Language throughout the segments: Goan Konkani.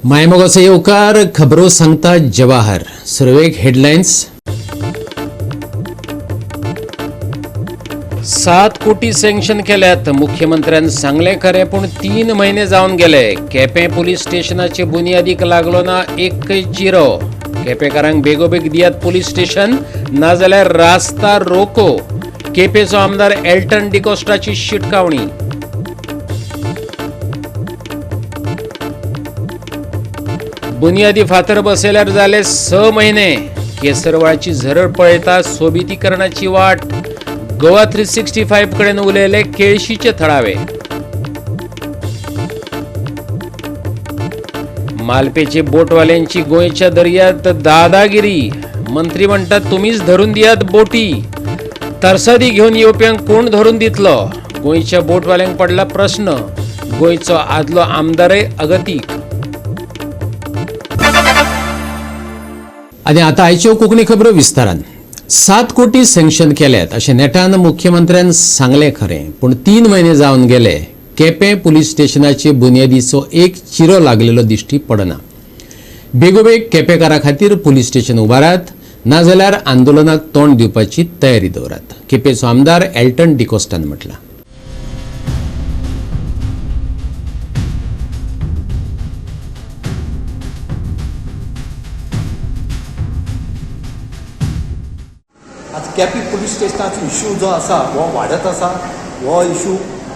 मायमोगाचो येवकार. खबरो सांगता जवाहर. सुरवेक हेडलायन्स. 7 कोटी सँक्शन केल्यात मुख्यमंत्र्यान सांगलें खरें, पूण 3 म्हयने जावन गेले, केपें पुलीस स्टेशनाचे बुन्यादीक लागलो ना एकय चिरो. केपेकारांक बेगोबेग दियात पुलीस स्टेशन, नाजाल्यार रास्ता रोको, केपेचो आमदार एल्टन डिकोस्टाची शिटकावणी. बुनियादी फातर बसयल्यार जाले 6 म्हयने, केसरवाळची झरळ पळयता सोबितीकरणाची वाट, गोवा 365 कडेन उलयले केळशीचे थळावे. मालपेचे बोटवाल्यांची गोंयच्या दर्यात दादागिरी, मंत्री म्हणटात तुमीच धरून दियात बोटी. तरसादी घेवन येवप्यांक कोण धरून दितलो, गोंयच्या बोटवाल्यांक पडला प्रश्न. गोंयचो आदलो आमदारय अगतीक. आनी आतां आयच्यो कोंकणी खबरो विस्तारान. 7 कोटी सँक्शन केल्यात अशें नेटान मुख्यमंत्र्यान सांगलें खरें, पूण 3 म्हयने जावन गेले, केपें पुलीस स्टेशनाचे बुन्यादीचो एक चिरो लागलेलो दिश्टी पडना. बेगोबेग केपेकारा खातीर पुलीस स्टेशन उबारात, नाजाल्यार आंदोलनाक तोंड दिवपाची तयारी दवरात, केपेचो आमदार एल्टन डिकोस्टान म्हटलां. आज केपी पुलीस स्टेशनाचो इशू जो आसा हो वाडत आसा. हो इशू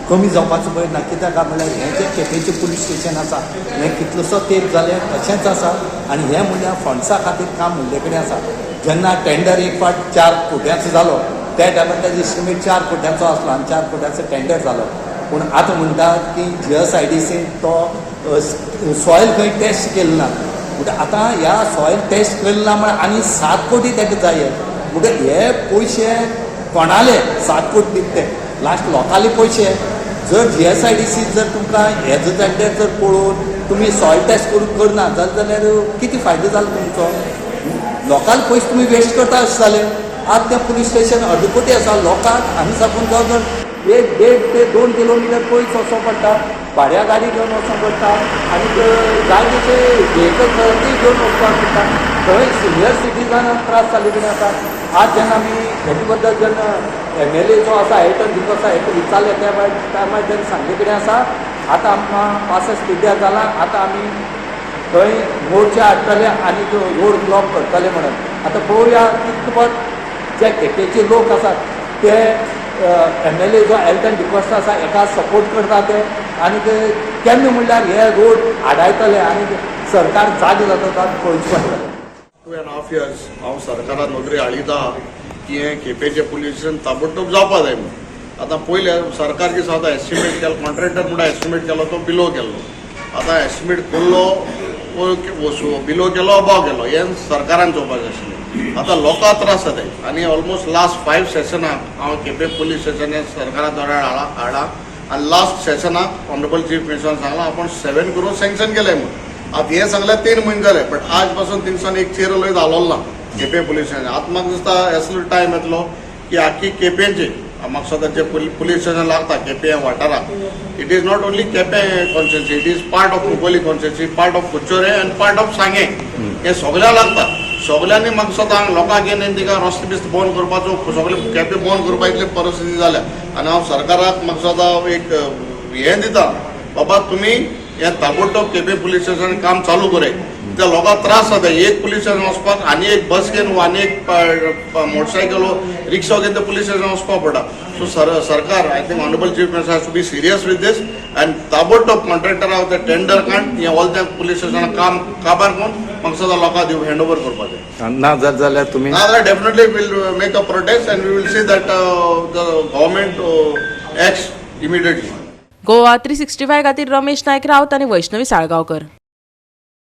कमी जावपाचो पळय ना. कित्याक काय म्हणल्यार हें जें केपेंचें पुलीस स्टेशन आसा हें कितलोसो तेंप जालें तशेंच आसा आनी हें म्हणल्यार फंड्सा खातीर काम म्हणले कडेन आसा. जेन्ना टेंडर एक फावट 4 कोट्यांचो जालो, त्या टायमार ताजो एस्टिमेट 4 कोट्यांचो आसलो आनी 4 कोट्यांचो टेंडर जालो. पूण आतां म्हणटात की जीएसआयडीसीन तो सॉयल खंय टेस्ट केलो ना. म्हणटा आतां ह्या सॉयल टेस्ट केलो ना म्हळ्यार आनी 7 कोटी ताका जाय. म्हणटा हे पयशे कोणाले 7 कोटी दिता ते लास्ट लोकांले पयशे. जर जीएसआयडीसी जर तुमकां हेजो टेंडर जर पळोवन तुमी सॉयल टेस्ट करून करना जालें जाल्यार कितें फायदो जालो तुमचो? लोकांले पयशे तुमी वेस्ट करता अशें जालें. आतां तें पुलीस स्टेशन अर्दकुटें आसा. लोकांक हांगा साकून जवळ जवळ एक देड ते 2 किलोमिटर पयस वचों पडटा. भाड्या गाडी घेवन वचों पडटा आनी जाय तशे व्हेकल ती घेवन वचपाक पडटा. थंय सिनियर सिटीजनाक त्रास जाल्ले कडेन आसा. आज जेन्ना आमी हेजे बद्दल जेन्ना एमएलए जो आसा एल्टन डिकोस्टा हेका विचारलें, त्या भायर टायमार तेणें सांगले कडेन आसा, आतां आमकां पासस पिड्ड्यार जाला, आतां आमी थंय मोर्चा हाडटले आनी तो रोड ब्लॉक करतले म्हणून. आतां पळोवया कितपत जे केपेचे लोक आसात ते एमएलए जो एल्टन डिकोस्टा आसा हेका सपोर्ट करता ते आनी ते केन्ना म्हणल्यार हे रोड आडायतले आनी सरकार जागे जाता ताका पळोवचें पडटलें. 2.5 इयर्स हांव सरकारान नदरे हाडिता की हें केपेचें पुलीस स्टेशन ताबडतोब जावपा जाय म्हणून. आतां पयलें सरकार कितें सांगता, एस्टिमेट केलो, कॉन्ट्रॅक्टर म्हणटा एस्टिमेट केलो तो बिलो केल्लो. आतां एस्टिमेट केल्लो, बिलो केलो, अबाव केलो, हें सरकारान चोवपाचें आशिल्लें. आतां लोकांक त्रास जाताय आनी ऑलमोस्ट लास्ट फायव सेशनाक हांव केपें पुलीस स्टेशन हें सरकारा दोळ्यार हाडला आनी लास्ट सेशनाक ऑनरेबल चीफ मिनिस्टरान सांगलां आपूण 7 करोड सँक्शन केलें म्हणून. आतां हें सांगल्यार 3 म्हयने जाले, बट आज पासून थिंगसान एक चेरो लय जालोलो ना केपें पुलीस स्टेशन. आतां म्हाका दिसता असलो टायम येतलो की आख्खी केपेंचे म्हाका दिसता जे पुलीस स्टेशन लागता केपें वाठाराक, it is not only Quepem constituency, it is part of Mugoli constituency, part of Curchorem and part of Sanguem. हे सगळ्या लागता. सगळ्यांनी म्हाका दिसता लोकांक येवन तिका रस्ते बिस्ते बंद करपाचो, सगळे केपें बंद करपा इतली परिस्थिती जाल्या. आनी हांव सरकाराक म्हाका दिसता एक हें दिता, बाबा तुमी हें ताबडतोब केपें पुलीस स्टेशन काम चालू करे. त्या लोकांक त्रास जाता. एक पुलीस स्टेशन वचपाक आनी एक बस घेवन आनी एक मोटरसायकल, रिक्षा घेवन ते पुलीस स्टेशन वचपाक पडटा. सो सरकार, I think honourable Chief Minister has to be serious with this and ताबडतोब कॉन्ट्रॅक्टरा ते टेंडर काड, हें ऑल त्या पुलीस स्टेशनाक काम काबार करून म्हाका दिसता लोकांक दिव हँड ओवर करपाचें. ना जात जाल्यार तुमी? ना, definitely will make a protest and we will see that the government acts immediately. Goa 365 खातीर रमेश नायक रावत आनी वैष्णवी साळगांवकर.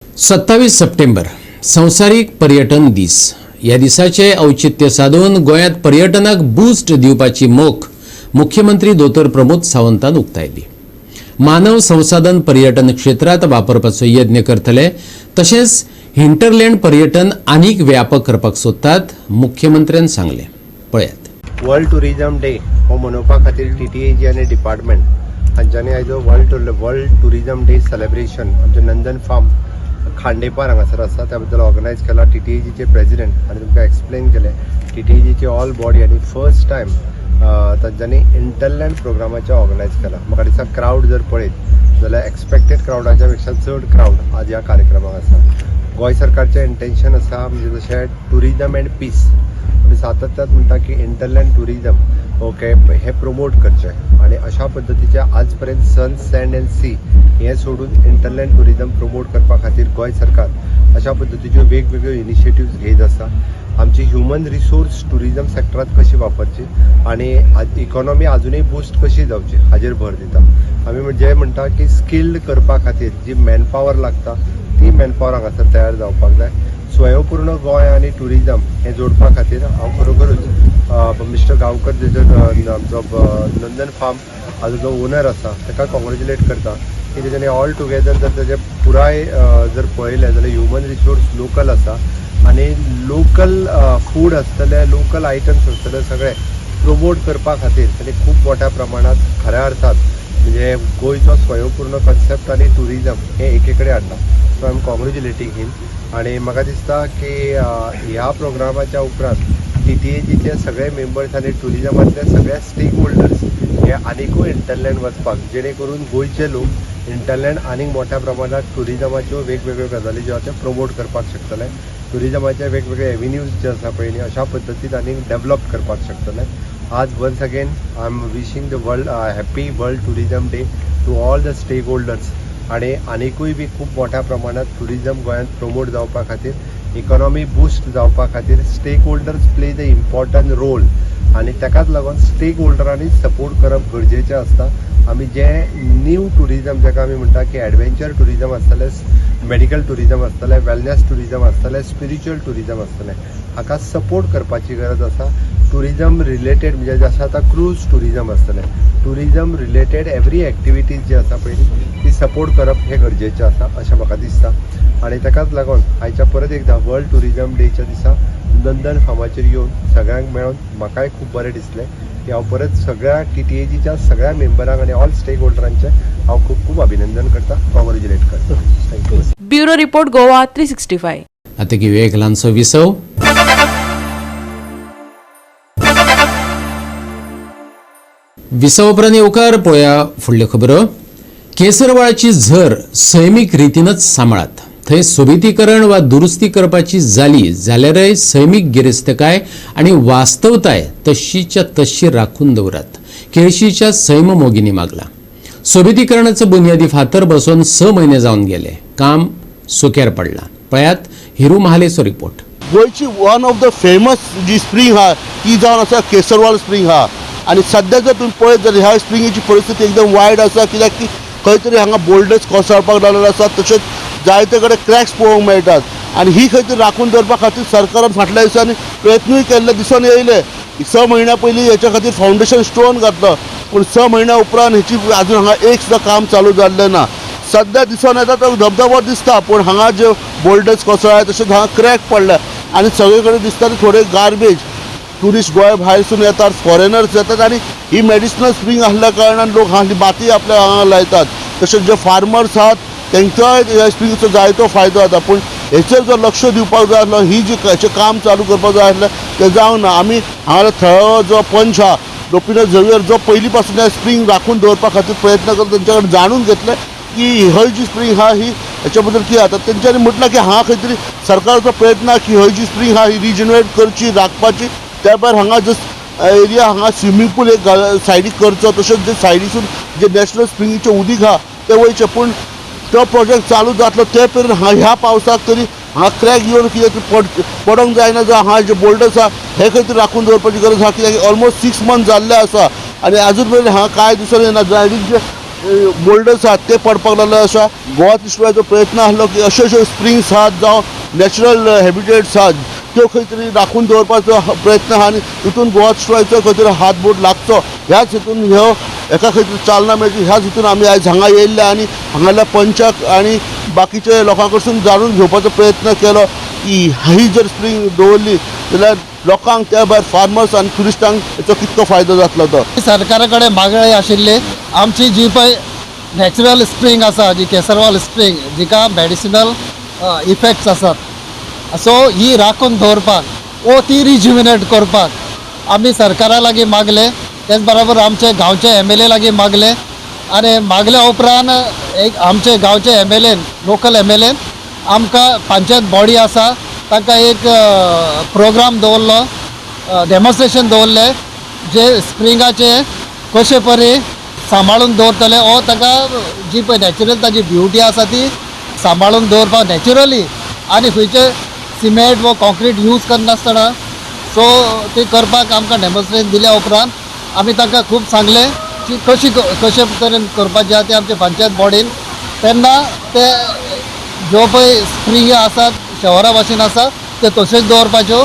27 सप्टेंबर संवसारीक पर्यटन दीस. ह्या दिसाचे औचित्य साधून गोंयांत पर्यटनाक बूस्ट दिवपाची मोख मुख्यमंत्री दोतोर प्रमोद सावंतान उक्तायली. मानव संसाधन पर्यटन क्षेत्रांत वापरपाचो यत्न करतले, तशेंच हिंटरलँड पर्यटन आनीक व्यापक करपाक सोदतात, मुख्यमंत्र्यान सांगलें. पळयात. वर्ल्ड टुरिझम डे हो मनोवपा खातीर टीटीएजी आनी डिपार्टमेंट हांच्यांनी आयज world tourism day celebration आमच्या नंदन फार्म खांडेपार हांगासर आसा त्या बद्दल ऑर्गनायज केला टी टी एजीचे प्रेजिडेंट आनी तुमकां एक्सप्लेन केलें टी टी एजीची ऑल बॉडी आनी फर्स्ट टायम तांच्यांनी इंटरलँड प्रोग्रामाचें ऑर्गनायज केलां. म्हाका दिसता क्रावड जर पळयत जाल्यार एक्सपेक्टेड क्रावडाच्या पेक्षा चड क्रावड आज ह्या कार्यक्रमाक आसा. गोंय सरकारचें इंटेन्शन आसा म्हणजे जशें टुरिजम एंड पीस आमी सातत्यात म्हणटा की इंटरलँड टुरिजम ओके हे प्रमोट करचें आनी अशा पद्दतीचे आज पर्यंत सन सँड एंड सी हें सोडून इंटरलँड टुरिजम प्रमोट करपा खातीर गोंय सरकार अशा पद्दतीच्यो वेगवेगळ्यो इनिशिएटिव्ज घेयत आसा. आमची ह्युमन रिसोर्स टुरिजम सेक्टरांत कशी वापरची आनी इकॉनॉमी आजुनूय बुस्ट कशी जावची हाजेर भर दिता. आमी म्हणजे म्हणटा की स्किल्ड करपा खातीर जी मॅनपावर लागता ती मॅनपावर हांगासर तयार जावपाक जाय. स्वयंपूर्ण गोंय आनी टुरिजम हें जोडपा खातीर हांव खरोखरूच मिस्टर गांवकर जेजो आमचो नंदन फार्म हाजो जो ओनर आसा ताका कॉंग्रेच्युलेट करता की तेज्यानी ऑल टुगेदर जर तेजें पुराय जर पळयलें जाल्यार ह्युमन रिसोर्स लोकल आसा आनी लोकल फूड आसतलें, लोकल आयटम्स आसतले, सगळे प्रमोट करपा खातीर तेणी खूब मोठ्या प्रमाणांत खऱ्या अर्थान म्हणजे गोंयचो स्वयंपूर्ण कॉन्सेप्ट आनी टुरिजम हें एके कडेन हाडलां. So I am congratulating him आनी म्हाका दिसता की ह्या प्रोग्रामाच्या उपरांत टी टी एजीचे सगळे मेंबर्स आनी टुरिजमांतले सगळे स्टेक होल्डर्स हे आनिकूय इंटरलँड वचपाक जेणे करून गोंयचे लोक इंटरलँड आनीक मोठ्या प्रमाणात टुरिजमाच्यो वेगवेगळ्यो गजाली ज्यो आसा त्यो प्रमोट करपाक शकतले, टुरिजमाचे वेगवेगळे एविन्यूज जे आसा पळय न्ही अशा पद्दतीन आनीक डेवलप करपाक शकतले. आज once again I am wishing the world happy World Tourism Day to all the stakeholders आनी आनिकूय बी खूब मोठ्या प्रमाणात टुरिजम गोंयांत प्रमोट जावपा खातीर, इकॉनॉमी बुस्ट जावपा खातीर stakeholders play the important role आनी ताकाच लागून स्टेक होल्डरांनी सपोर्ट करप गरजेचें आसता. आमी जें न्यू टुरिजम जाका आमी म्हणटा की एडवेंचर टुरिजम आसतलें, मेडिकल टुरिजम आसतलें, वेलनेस टुरिजम आसतलें, स्पिरिच्युअल टुरिजम आसतलें, हाका सपोर्ट करपाची गरज आसा. टुरिजम रिलेटेड म्हणजे जशें आतां क्रूज टुरिजम आसतलें, टुरिजम रिलेटेड एवरी एक्टिविटीज जी आसा पळय ती सपोर्ट करप हें गरजेचें आसा अशें म्हाका दिसता. आनी ताकाच लागून आयच्या परत एकदां वर्ल्ड टुरिजम डेच्या दिसा नंदन फार्माचेर येवन सगळ्यांक मेळोन म्हाकाय खूब बरें दिसलें की हांव परत सगळ्या टी टी एजीच्या सगळ्या मेंबरांक आनी ऑल स्टेक होल्डरांचें हांव खूब खूब अभिनंदन करता, कॉंग्रेच्युलेट करता. Thank you. Bureau report, Goa 365. आतां घेवया एक ल्हानसो विसव. विसव उपरांत येवकार. पळोवया फुडल्यो खबरो. केसरवाळाची झर सैमीक रितीनच सांबाळात. थंय सोबितीकरण वा दुरुस्ती करपाची जाली जाल्यारय सैमीक गिरेस्तकाय आनी वास्तवताय तशीच्या तशी राखून दवरात, केळशीच्या सैम मोगींनी मागला. सोबितीकरणाचो बुन्यादी फातर बसोवन 6 म्हयने जावन गेले, काम सुक्यार पडलां. पळयात हिरू महालेचो रिपोर्ट. गोंयची one of the famous ji spring आहा ती जावन आसा केसरवाल स्प्रींग आहा आनी सद्या जर तुमी पळयत जाल्यार ह्या स्प्रिंगेची परिस्थिती एकदम वायट आसा, कित्याक की खंय तरी हांगा बोल्डर्स कोसळपाक लागलेले आसात, तशेंच जायते कडेन क्रॅक्स पळोवंक मेळटात आनी ही खंय तरी राखून दवरपा खातीर सरकारान फाटल्या दिसांनी प्रयत्नूय केल्ले दिसून येयले. 6 म्हयन्या पयलीं हेच्या खातीर फावंडेशन स्टोन घातलो, पूण 6 म्हयन्या उपरांत हेची अजून हांगा एक सुद्दां काम चालू जाल्लें ना. सद्या दिसून येता तो धबधबो दिसता, पूण हांगा जे बोल्डर्स कोसळ्ळे तशेंच हांगा क्रॅक पडल्या आनी सगळे कडेन दिसता ते थोडे गार्बेज. ट्युरिस्ट गोंया भायरसून येतात, फॉरेनर्स येतात आनी ही मेडिसिनल स्प्रींग आसल्या कारणान लोक हांगा माती आपल्या हांगा लायतात. तशेंच जे फार्मर्स आहात तेंकांय ह्या स्प्रिंगचो जायतो फायदो जाता, पूण हेचेर जर लक्ष दिवपाक जाय आसलो, ही जी हेचें काम चालू करपाक जाय आसलें तें जावंक ना. आमी हांगा थळावो जो पंच आहा लोपिनो झवियर, जो पयलीं पासून ह्या स्प्रींग राखून दवरपा खातीर प्रयत्न करता, तेंच्या कडेन जाणून घेतलें की हय जी स्प्रींग आहा ही हेच्या बद्दल कितें जाता. तेंच्यांनी म्हटलां की हांगा खंय तरी सरकाराचो प्रयत्न आहा की हय जी स्प्रींग आहा ही रिजनरेट करची, राखपाची. त्या भायर हांगा जस्ट एरिया हांगा स्विमींग पूल एक सायडीक करचो, तशेंच जे सायडीसून जे नॅचरल स्प्रिंगीचें उदीक आहा तें वयचें. पूण तो प्रोजेक्ट चालू जातलो ते मेरेन ह्या पावसाक तरी हांगा क्रॅक येवन कितें तरी पडोंक जायना. जावं हांगा जे बोल्डर्स आहा हे खंय तरी राखून दवरपाची गरज आहा, कित्याक ऑलमोस्ट 6 मंथ जाल्ले आसा आनी आजून मेरेन हांगा कांय दिसून येना. सायडीक जे बोल्डर्स आहात ते पडपाक लागले आसा. गोवा तिसवायचो प्रयत्न आसलो की अश्यो अश्यो स्प्रिंग्स आहात जावं नॅचरल हॅबिटेट्स आहात त्यो खंय तरी राखून दवरपाचो प्रयत्न आहा आनी तितून गोवा तिसवायचो खंय तरी हातबोट लागचो ह्याच हितून ह्यो हेका खंय तरी चालना मेळची ह्याच हितून आमी आयज हांगा येयल्ले आनी हांगासरल्या पंचाक आनी बाकीचे लोकां कडसून जाणून घेवपाचो प्रयत्न केलो की ही जर स्प्रींग दवरली जाल्यार लोकांक, त्या भायर फार्मर्स आनी ट्युरिस्टांक हेचो कितको फायदो जातलो तो. सरकारा कडेन मागणी आशिल्ली, आमची जी पळय नॅचरल स्प्रींग आसा, जी केसरवाल स्प्रींग, जिका मेडिसिनल इफेक्ट्स आसात. सो ही राखून दवरपाक वो ती रिज्युमिनेट करपाक आमी सरकारा लागीं मागले, तेच बराबर आमचे गांवचे एमएलए लागीं मागले आनी मागल्या उपरांत एक आमचे गांवचे एमएलएन, लोकल एमएलएन आमकां पंचायत बॉडी आसा तांकां एक प्रोग्राम दवरलो, डेमॉन्स्ट्रेशन दवरलें जे स्प्रिंगाचे कशे परी सांबाळून दवरतले वो ताका जी पळय नॅचरल ताजी ब्युटी आसा ती सांबाळून दवरपाक नॅचरली आनी खंयचे सिमेंट वो कॉन्क्रीट यूज करनासतना सो ती करपाक आमकां डेमॉन्स्ट्रेशन दिल्या उपरांत आमी तांकां खूब सांगलें की कशी कशे तरेन करपाचें आहा तें आमचे पंचायत बॉडीन. तेन्ना ते ज्यो पळय स्प्रिंग आसात शहरा भाशेन आसा ते तशेंच दवरपाच्यो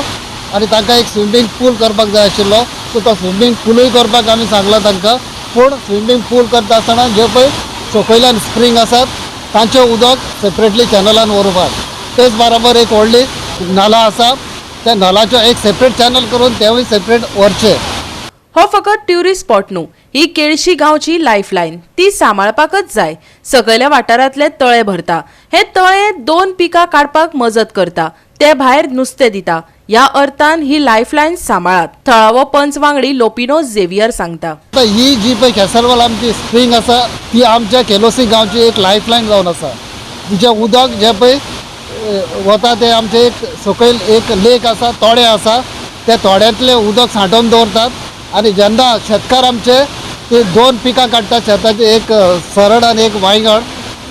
आनी तांकां एक स्विमींग पूल करपाक जाय आशिल्लो, सो तो स्विमींग पुलूय करपाक आमी सांगलां तांकां. पूण स्विमींग पूल करता आसतना जे पळय सकयल्यान स्प्रींग आसात तांचें उदक सेपरेटली चॅनलान व्हरपाक, तेच बराबर एक व्हडली नला आसा त्या नलाचो एक सेपरेट चॅनल करून तेवूय सेपरेट व्हरचें. हो फकत ट्युरिस्ट स्पॉट न्हू, ही केळशी गांवची लायफलायन, ती सांबाळपाकच जाय. सकयल्या वाठारांतले तळे भरता, हे तळे 2 पिकां काडपाक मजत करता, ते भायर नुस्तें दिता. ह्या अर्थान ही लायफलायन सांबाळात, थळावो पंच वांगडी लोपिनो झेवियर सांगता. आतां ही जी पळय केसरवाल आमची स्प्रींग आसा ती आमच्या केलोसी गांवची एक लायफलायन जावन आसा. तिचें उदक जें पळय वता तें आमचें एक सकयल एक लेक आसा, तोडें आसा, त्या तोड्यांतलें उदक सांठोवन दवरतात आनी जेन्ना शेतकार आमचे ते 2 पिकां काडटात शेताचें, एक सरळ आनी एक वांयगण,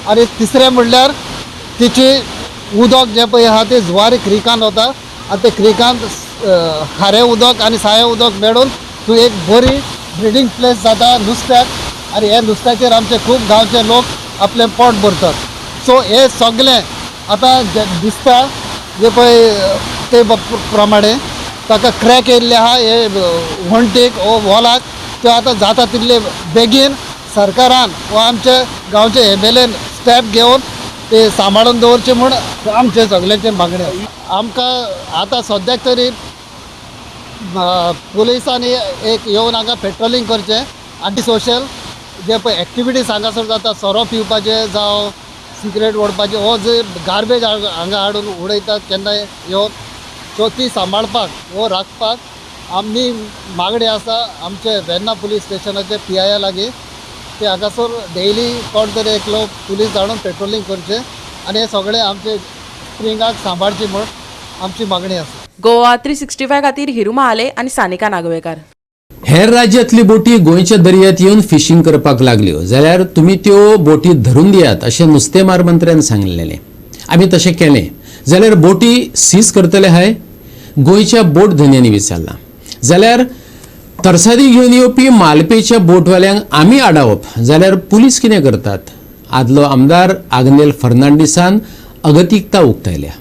आनी तिसरें म्हणल्यार तिची उदक जें पळय आहा तें जुवारी क्रिकान वता आनी ते क्रिकान खारें उदक आनी सायें उदक मेळून थंय एक बरी ब्रिडींग प्लेस जाता नुस्त्याक आनी ह्या नुस्त्याचेर आमचे खूब गांवचे लोक आपलें पोट भरतात. सो हें सगळें आतां दिसता जे पळय ते प्रमाणे ताका क्रॅक येयल्ले आहा हे वण्टीक वो वॉलाक, त्यो आतां जाता तितले बेगीन सरकारान वा आमचे गांवचे एमएलएन स्टेप घेवन ते सांबाळून दवरचे म्हूण आमचे सगळ्यांचे मागणें आसा. आमकां आतां सद्याक तरी पुलिसांनी एक येवन हांगा पेट्रोलिंग करचें, आनी सोशल जे पळय एक्टिविटीज हांगासर जाता, सोरो पिवपाचे जावं सिगरेट ओडपाचे, हो जे गार्बेज हांगा हाडून उडयतात केन्नाय येवन, सो ती सांबाळपाक वो राखपाक आमी मागणी आसा आमचे वेर्ना पुलीस स्टेशनाचे पी I लागीं ते हांगासर डेली कोण तरी एकलो पुलीस धाडून पेट्रोलिंग करचें आनी हे सगळे आमचे स्प्रिंगाक सांबाळचे म्हूण आमची मागणी आसा. गोवा 365 खातीर हिरू महाले आनी सानिका नागवेकार. हेर राज्यांतली बोटी गोंयच्या दर्यांत येवन फिशींग करपाक लागल्यो जाल्यार तुमी त्यो बोटी धरून दियात अशें नुस्तेमार मंत्र्यान सांगलेलें. आमी तशें केलें जाल्यार बोटी सीज करतले हाय गोंयच्या बोट धनयांनी विचारलां. जाल्यार तरसादी घेवन येवपी मालपेच्या बोटवाल्यांक आमी आडावप जाल्यार पुलीस कितें करतात? आदलो आमदार आग्नेल फर्नांडीसान अगतिकता उक्तायल्या.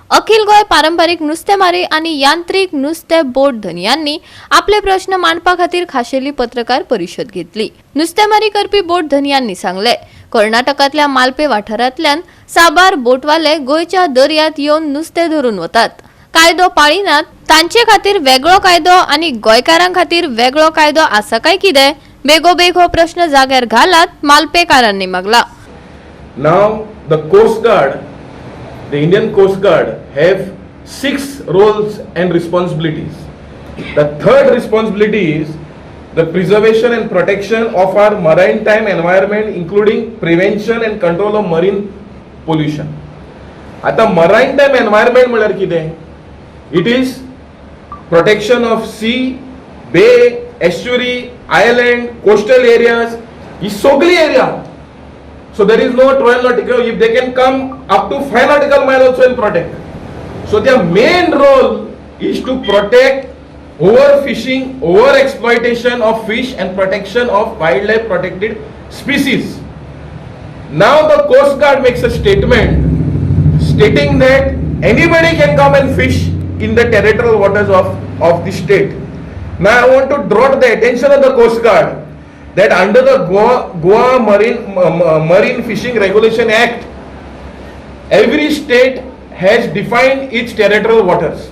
अखिल गोंय पारंपारीक नुस्तेमारी आनी यांत्रिक नुस्तें बोट धनयांनी आपले प्रश्न मांडपा खातीर खाशेली पत्रकार परिशद घेतली. नुस्तेमारी करपी बोट धनयांनी सांगले, कर्नाटकांतल्या मालपे वाठारांतल्यान साबार बोटवाले गोंयच्या दर्यांत येवन नुस्तें धरून वतात. कायदो पाळिनात तांचे खातीर वेगळो कायदो आनी गोंयकारां खातीर वेगळो कायदो आसा काय कितें, बेगोबेग हो प्रश्न जाग्यार घालात मालपेकारांनी मागला. Now the Coast Guard, the Indian Coast Guard have 6 roles and responsibilities. The third responsibility is the preservation and protection of our maritime environment, including prevention and control of marine pollution. आता maritime environment म्हळ्यार कितें? It is protection of sea, bay, estuary, island, coastal areas, ही सगळी area. So there is no 12 nautical, if they can come up to 5 nautical mile also will protect. So their main role is to protect overfishing, over exploitation of fish and protection of wildlife protected species. Now the Coast Guard makes a statement stating that anybody can come and fish in the territorial waters of the state. Now I want to draw the attention of the Coast Guard that under the Goa Marine Fishing Regulation Act, every state has defined its territorial waters.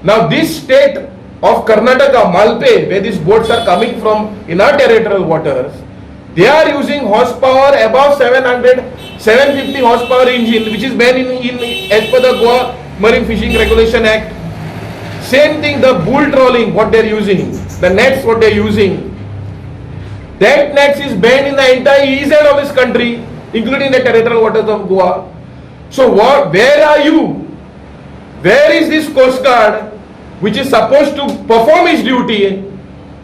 Now this state of Karnataka, Malpe, where these boats are coming from in our territorial waters, they are using horsepower above 700 750 horse power engine which is banned in as per the Goa Marine Fishing Regulation Act. Same thing, the bull trawling what they are using, the nets what they are using, that nets is banned in the entire EZ of this country, including the territorial waters of Goa. So where are you? Where is this Coast Guard which is supposed to perform his duty?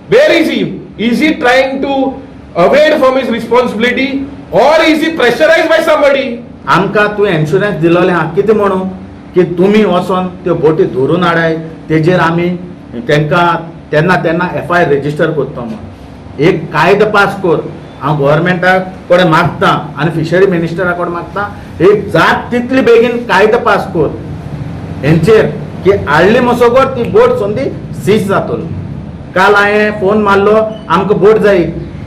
Where is he? Is he trying to evade from his responsibility or is he pressurized by somebody? आमकां तुवें इन्शुरन्स दिलोलें आहा कितें म्हणून की तुमी वचोन त्यो बोटी धरून हाडाय, तेजेर आमी तांकां तेन्ना तेन्ना एफआयआर रेजिस्टर करता म्हणून. एक कायदो पास कर. हांव गोवोरमेंटा कडेन मागता आनी फिशरी मिनिस्टरा कडेन मागता, एक जात तितली बेगीन कायदो पास कर हेंचेर की हाडली मसोगोर ती बोट सोंदी सीज जातलो. काल हांवें फोन मारलो, आमकां बोट जाय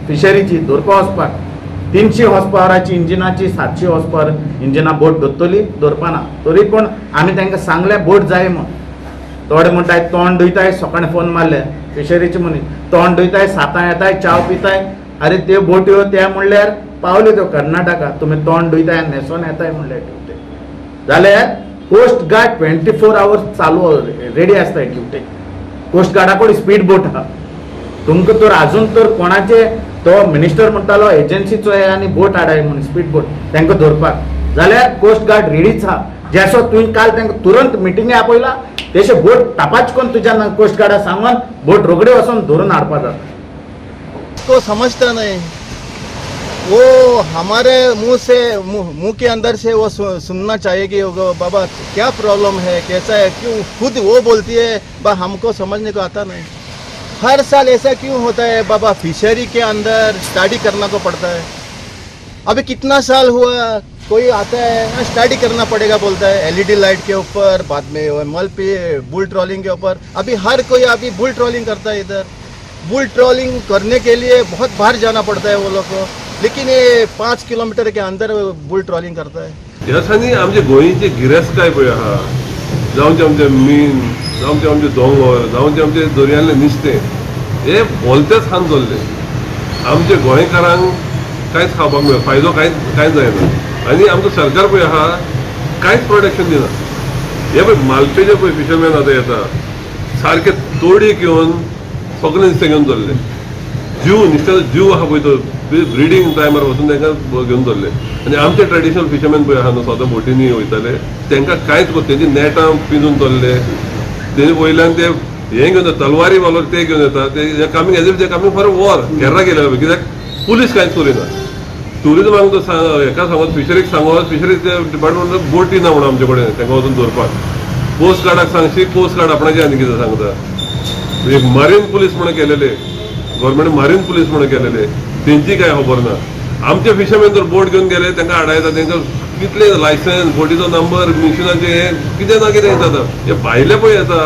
फिशरीची धरपा वचपाक, 300 हॉर्स पावराची इंजिनाची 700 हॉर्स पावर इंजिना बोट धरतली धरपाना. तरी पूण आमी तांकां सांगलें बोट जाय म्हूण. थोडे म्हणटाय तोंड धुयताय, सकाळीं फोन मारले फिशरीचे मनीस, तोंड धुयताय, सातां येताय, च्याव पिताय. अरे त्यो बोट्यो त्या म्हणल्यार पावल्यो त्यो कर्नाटका, तुमी तोंड धुयताय न्हेसोन येताय म्हणल्यार ड्युटेक. जाल्यार कोस्ट गार्ड 24 आवर्स चालू रेडी आसताय ड्युटेक. कोस्ट गार्डा कडेन स्पीड बोट आहा. तुमकां तर आजून तर कोणाचे तो मिनिस्टर म्हणटालो एजन्सीचो हे आनी बोट हाडाय म्हणून स्पीड बोट तांकां धरपाक, जाल्यार कोस्ट गार्ड रेडीच आहा. जेसो तुवें काल तांकां तुरंत मिटिंगे आपयला, तेशे बोट तपाच करून तुज्या कोस्ट गार्डा सांगून बोट रोगडे वचोन धरून हाडपा जाता. को समझता नहीं, वो हमारे मुंह से मुंह के अंदर से वो सुनना चाहिए कि वो बाबा क्या प्रॉब्लम है, कैसा है, क्यों खुद वो बोलती है बा हमको समझने को आता नहीं. हर साल ऐसा क्यों होता है बाबा? फिशरी के अंदर स्टडी करना को पड़ता है. अभी कितना साल हुआ, कोई आता है स्टडी करना पड़ेगा बोलता है, एलईडी लाइट के ऊपर, बाद में मल पे बुल ट्रॉलिंग के ऊपर. अभी हर कोई अभी बुल ट्रॉलिंग करता है. इधर बुल ट्रॉलिंग करने के लिए बहुत बाहर जाना पड़ता है वो लोग को, लेकिन ये 5 किलोमीटर के अंदर बुल ट्रॉलिंग करता है. ह्या दिसांनी आमचे गोंयची गिरेस्तकाय पळय आहा, जावं ते आमचे मीन, जावं ते आमचे दोंगर, जावं ते आमचे दर्यांतलें नुस्तें, हे भोलतेच खावन चल्ले. आमच्या गोंयकारांक कांयच खावपाक मेळना, फायदो कांयच कांयच जायना. आनी आमचो सरकार पळय आहा, कांयच प्रोटेक्शन दिना. हे पळय मालपेचे पळय फिशरमॅन आतां येता, सारके तोडीक येवन सगळें नुस्तें घेवन चल्ले. जीव नुस्त्याचो जीव आहा पळय तो ब्रिडींग टायमार वचून तांकां घेवन चल्ले. आनी आमचे ट्रेडिशनल फिशरमॅन पळय आहा न्हू, स्वता बोटींनी वयताले, तांकां कांयच तेजी नेटां पिंजून चल्ले. तेजे वयल्यान ते हें घेवन तलवारी वालोर ते घेवन येता. ते coming as if they coming for war. Kerala गेले कित्याक पुलीस कांयच करिना. टुरिजमाक तो हेका सांगत, फिशरीक सांगत, फिशरीज डिपार्टमेंट बोटी ना म्हणून आमचे कडेन तांकां वचून धरपाक. कोस्ट गार्डाक सांगशी, कोस्ट गार्ड आपणाचे आनी कितें सांगता. एक मरीन पुलीस म्हणून केलेले, गव्हर्मेंट मरीन पुलीस म्हणून केलेले, तेंची काय खबर ना. आमचे फिशरमॅन जर बोट घेवन गेले, तांकां आडायता. तांकां कितले लायसन्स, बोटीचो नंबर, मिशनाचे हे कितें ना कितें येता. हे भायले पळय येता,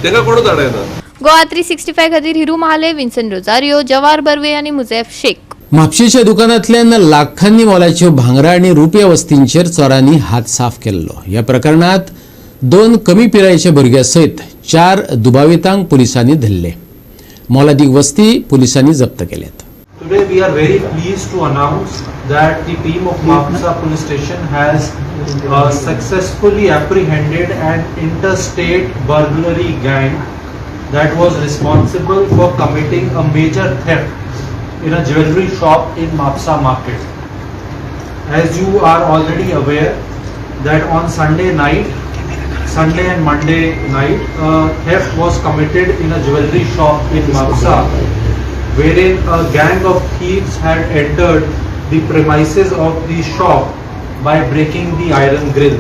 तांकां कोणूच आडायना. गोवा 365 खातीर हिरू महाले, विन्सन रोजारियो, जवार बर्वे आनी मुझेफ शेख. म्हापशेच्या दुकानांतल्यान लाखांनी मोलाच्यो भांगरा आनी रुपया वस्तींचेर चोरांनी हात साफ केल्लो. ह्या प्रकरणात दोन कमी पिरायेच्या भुरग्यां सयत चार दुबावितांक पुलिसांनी धरले. मोलादीक वस्ती पुलिसांनी जप्त केल्यात. Today we are very pleased to announce that the team of Mapsa Police Station has successfully apprehended an interstate burglary gang that was responsible for committing a major theft in a jewelry shop in Mapsa market. As you are already aware that on Sunday night, Sunday and Monday night, a theft was committed in a jewelry shop in Mapsa, wherein a gang of thieves had entered the premises of the shop by breaking the iron grill.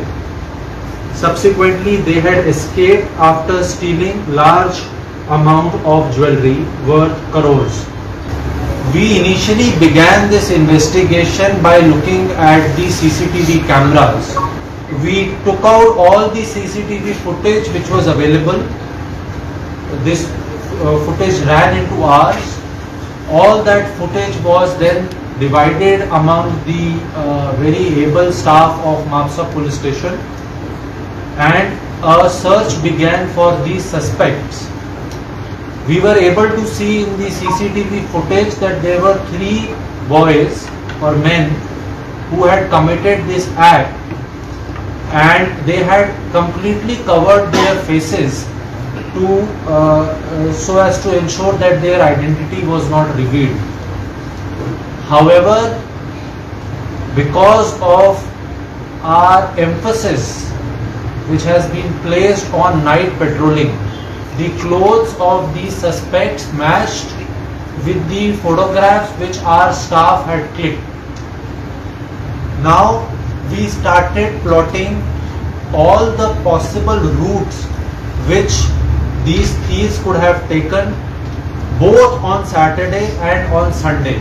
Subsequently, they had escaped after stealing large amount of jewelry worth crores. We initially began this investigation by looking at the CCTV cameras. We took out all the CCTV footage which was available. This footage ran into hours. All that footage was then divided among the very able staff of Mapsa Police Station and a search began for these suspects. We were able to see in the CCTV footage that there were three boys or men who had committed this act, and they had completely covered their faces to so as to ensure that their identity was not revealed. However, because of our emphasis which has been placed on night patrolling, the clothes of these suspects matched with the photographs which our staff had clicked. Now we started plotting all the possible routes which these thieves could have taken, both on Saturday and on Sunday.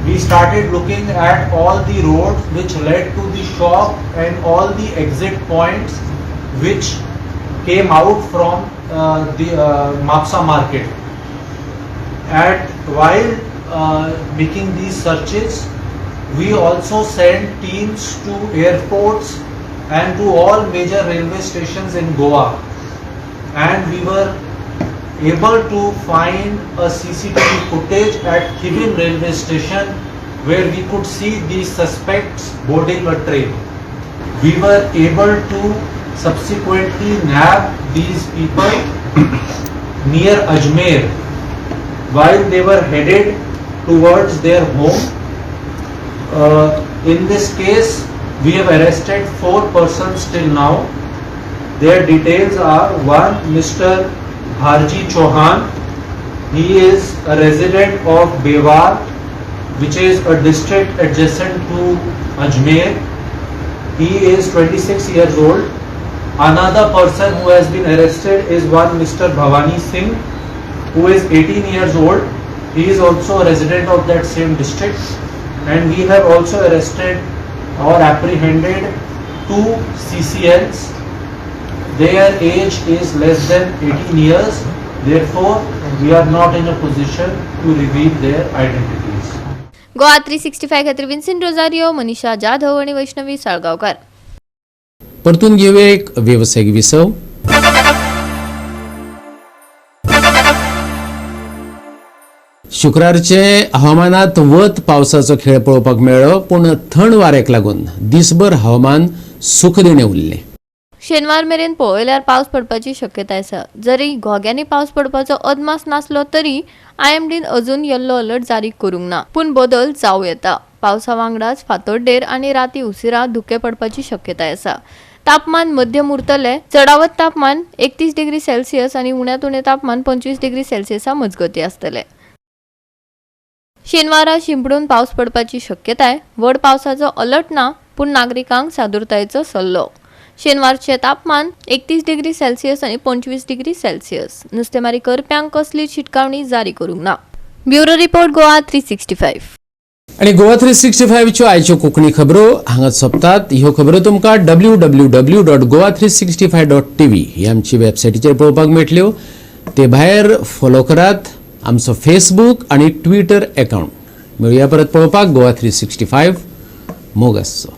We started looking at all the roads which led to the shop and all the exit points which came out from the Mapsa market. While making these searches, we also sent teams to airports and to all major railway stations in Goa, and we were able to find a CCTV footage at Thivim railway station where we could see these suspects boarding a train. We were able to subsequently nab these people near Ajmer while they were headed towards their home. In this case, we have arrested 4 persons till now. Their details are: 1 Mr. Bharji Chauhan. He is a resident of Bewar, which is a district adjacent to Ajmer. He is 26 years old. Another person who has been arrested is one Mr. Bhavani Singh, who is 18 years old. He is also a resident of that same district. And we have also arrested or apprehended 2 CCLs. Their age is less than 18 years. Therefore, we are not in a position to reveal their identities. Goa 365 खातीर विन्सेंट रोजारियो, मनीषा जाधव आनी वैष्णवी साळगांवकार. परतून घेवया एक वेवसायीक विसव. शुक्रारचे हवामानात वत पावसाचो खेळ पळोवपाक मेळ्ळो, पूण थंड वाऱ्याक लागून दिसभर हवामान सुखदिणें उरलें. शेनवार मेरेन पळयल्यार पावस पडपाची शक्यताय आसा. जरी घोग्यांनी पावस पडपाचो अदमास नासलो तरी आयएमडीन अजून येल्लो अलर्ट जारी करूंक ना, पूण बदल जावं येता. पावसा वांगडाच फातोड्डेर आनी राती उशिरा धुकें पडपाची शक्यताय आसा. तापमान मध्यम उरतलें. चडावत तापमान 31 डिग्री सेल्सियस आनी उण्यांत उणें तापमान 25 डिग्री सेल्सियसा मजगतीं आसतलें. शेनवारा शिंपडून पावस पडपाची शक्यताय. व्हड पावसाचो अलर्ट ना, पूण नागरिकांक सादुरतायेचो सल्लो. शेनवारचें तापमान 31 डिग्री सेल्सियस आनी 25 डिग्री सेल्सियस. नुस्तेमारी करप्यांक कसली शिटकावणी जारी करूंक ना. Bureau report, Goa 365. आनी गोवा 365च्यो आयच्यो कोंकणी खबरो हांगा सोंपतात. ह्यो खबरो तुमकां www.goa365.tv ही आमची वेबसायटीचेर पळोवपाक मेळटल्यो. ते भायर फॉलो करात आमचो फेसबूक आनी ट्विटर एकावंट. मेळुया परत पळोवपाक गोवा 365. मोग आसचो.